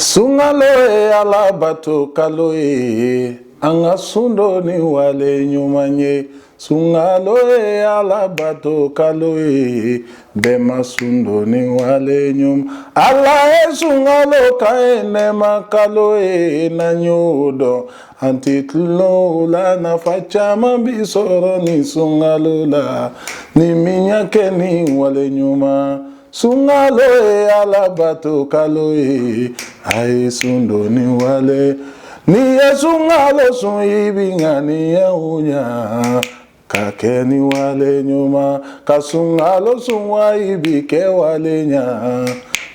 Sunkalo ye Ala bato kalo ye, an ka sun don ni wale ɲuman ye. Sunkalo ye Ala bato kalo ye, bɛɛ ma sun don ni wale ɲuman. Ala ye sunkalo k'an ye nɛɛma kalo ye, n'an y'o dɔn an tɛ tulon la, nafa caman bi sɔrɔ nin sunkalo la ni min y'a kɛ ni wale ɲuman. Sunkalo ye Ala bato kalo ye, a ye sun don ni wale. N'i ye sunkalo sun, i bi ŋaniyaw ɲa ka kɛ ni wale ɲuman. Ka sunkalo sun wa i bi kɛ wale ɲa,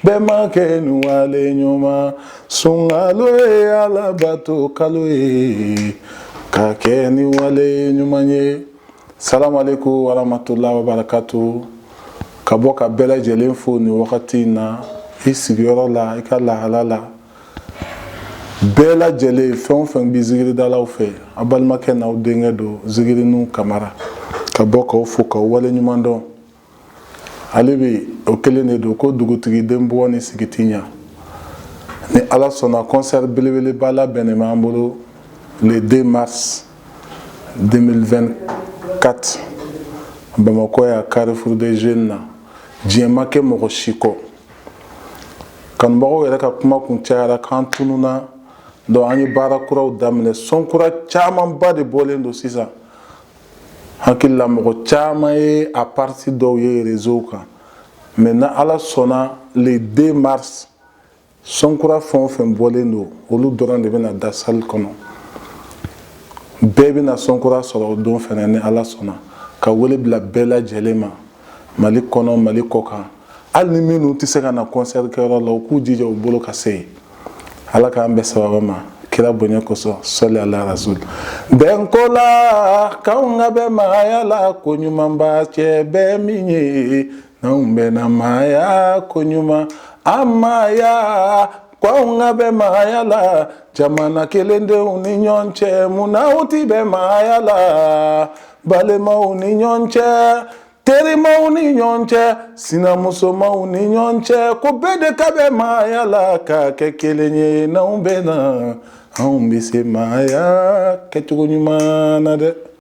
bɛɛ ma kɛ ni wale ɲuman. Sunkalo ye Ala bato kalo ye, ka kɛ ni wale ɲuman ye. Salamu aleykum warahmatullahi wabarakatuh. Ka bɔ ka bɛɛ lajɛlen fo nin wagati in na, i sigiyɔrɔ la, i ka lahala la, bɛɛ lajɛlen, fɛn o fɛn bɛ zikiridalaw fɛ, a balimakɛ n'aw denkɛ don, Zikirinu Kamara, ka bɔ k'aw fo k'aw waleɲuman dɔn. Ale bɛ o kelen de don ko dugutigi den bugɔ ni sigi ti ɲa. Ni Ala sɔnna, concert belebeleba labɛnnen b'an bolo le 2 mars 2024 Bamakɔ yan, Carrefour des Jeunes na. Diɲɛ ma kɛ mɔgɔ si kɔ. Kanubagaw yɛrɛ ka kuma kun cayara k'an tununa, donc an ye baara kuraw daminɛ. Son kura camanba de bɔlen don sisan. Hakili la, mɔgɔ caman ye a partie dɔw ye réseau kan, mais na Ala sɔnna, le 2 mars, son kura fɛn o fɛn bɔlen don, olu dɔrɔn de bɛna da salle kɔnɔ. Bɛɛ bɛna son kura sɔrɔ o don fɛnɛ, ni Ala sɔnna. Ka wele bila bɛɛ lajɛlen ma, Mali kɔnɔ, Mali kɔ kan. Hali ni minnu tɛ se ka na concert kɛyɔrɔ la, u k'u jija u bolo ka se yen. Ala k'an bɛn sababa ma kira bonya kosɔn. Sɔli ala rasul. Bɛnko la, k'anw ka bɛn maaya la ko ɲuman b'a cɛ bɛɛ min ye, n'anw bɛnna maaya ko ɲuman, an maaya ko anw ka bɛn maaya la. Jamana kelendenw ni ɲɔgɔn cɛ, munna aw ti bɛn maaya la? Balimaw ni ɲɔgɔn cɛ, terimaw ni ɲɔgɔn cɛ, sinamusomaw ni ɲɔgɔn cɛ, ko bɛɛ de ka bɛn maaya la ka kɛ kelen ye. N'anw bɛnna, anw bɛ se maaya kɛcogo ɲuman na dɛ.